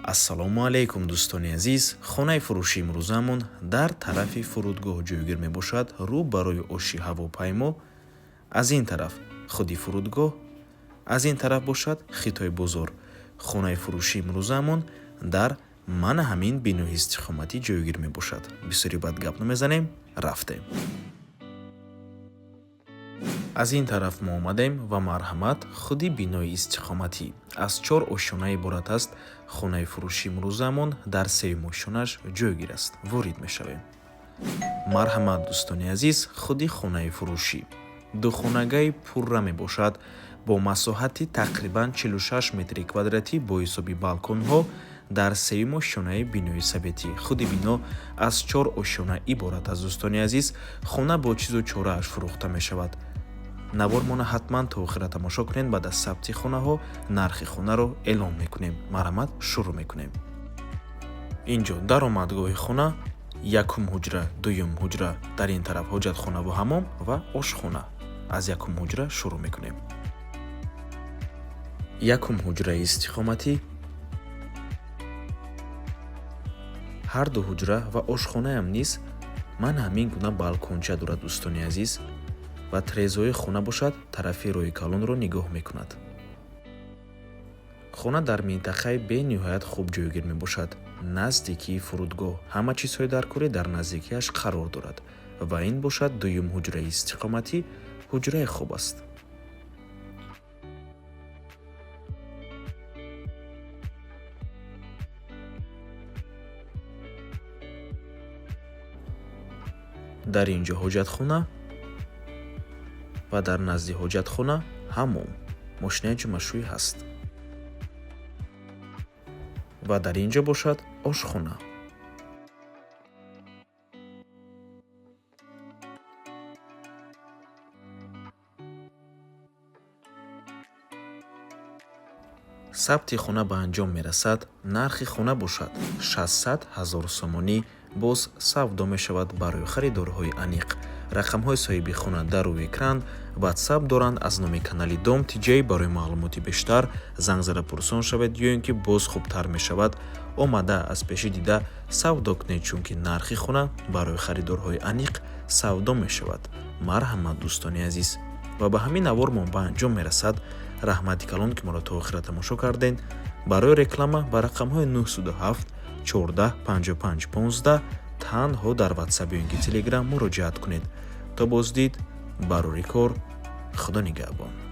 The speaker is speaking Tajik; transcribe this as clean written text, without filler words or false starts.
Ассалому алайкум, дӯстони азиз. Хонаи фурӯши имрӯзамон дар тарафи фурудгоҳ ҷойгир мебошад, рӯ барои оши ҳавопаймо. Аз ин тараф худи фурудгоҳ, аз ин тараф бошад Хитой бозор. Хонаи фурӯши имрӯзамон дар мана ҳамин бинои истиқоматӣ ҷойгир мебошад. Бисёри бад гап намезанем, рафтем. Аз ин тараф мо омадем ва марҳамат, худи бинои истиқоматӣ аз чор ошёна иборат аст. Хонаи фурӯши имрӯзамон дар сеюм ошёнаш ҷойгир аст. Ворид мешавем. Марҳамат, дӯстони азиз, худи хонаи фурӯшӣ духонагаи пурра мебошад бо масоҳати тақрибан 46 метри квадратӣ бо ҳисоби балконҳо дар сеюм ошёнаи бинои советӣ. Худи бино аз чор ошёна иборат аст. Дӯстони азиз, хона бо чизу чорааш фурӯхта мешавад. Навормона ҳатман то охира тамошо кунед. Баъд аз сабти хонаҳо нархи хонаро эълон мекунем. Марҳамат, шурӯъ мекунем. Инҷо даромадгоҳи хона, якум ҳуҷра, дуюм ҳуҷра, дар ин тараф ҳоҷатхонаву ҳамом ва ошхона. Аз якум ҳуҷра шурӯъ мекунем. Якум ҳуҷраи истиқоматӣ, ҳар ду ҳуҷра ва ошхонаям низ ман ҳамин гуна балконча дорад, дӯстони азиз, ва трезои хона бошад тарафи роҳи калонро нигоҳ мекунад. Хона дар минтақаи бениҳоят хуб ҷойгир мебошад, наздикии фурудгоҳ, ҳама чизҳои даркорӣ дар наздикиаш қарор дорад. Ва ин бошад дуюм ҳуҷраи истиқоматӣ, ҳуҷраи хоб аст. Дар ин ҷо ҳоҷатхона ва дар назди ҳоҷатхона ҳамом, мошинаи ҷумъашӯӣ ҳаст. Ва дар ин ҷо бошад ошхона. Сабти хона ба анҷом мерасад. Нархи хона бошад 600 ҳазор сомонӣ, боз савдо мешавад. Барои харидорҳои аниқ рақамҳои соҳиби хона дар рӯи экран, ватсап доранд аз номи канали Дом Тиҷай. Барои маълумоти бештар занг зада пурсон шавед ё ин ки боз хубтар мешавад омада аз пешӣ дида савдо кунед, чунки нархи хона барои харидорҳои аниқ савдо мешавад. Марҳамат, дӯстони азиз, ва ба ҳамин навормон ба анҷом мерасад. Раҳмати калон, ки моро то охира тамошо кардед. Барои реклама ба рақамҳои 907 14 55 15 танҳо дар ватсап ё ин ки телеграм муроҷиат кунед. То боздид, барори кор, Худо нигаҳбон.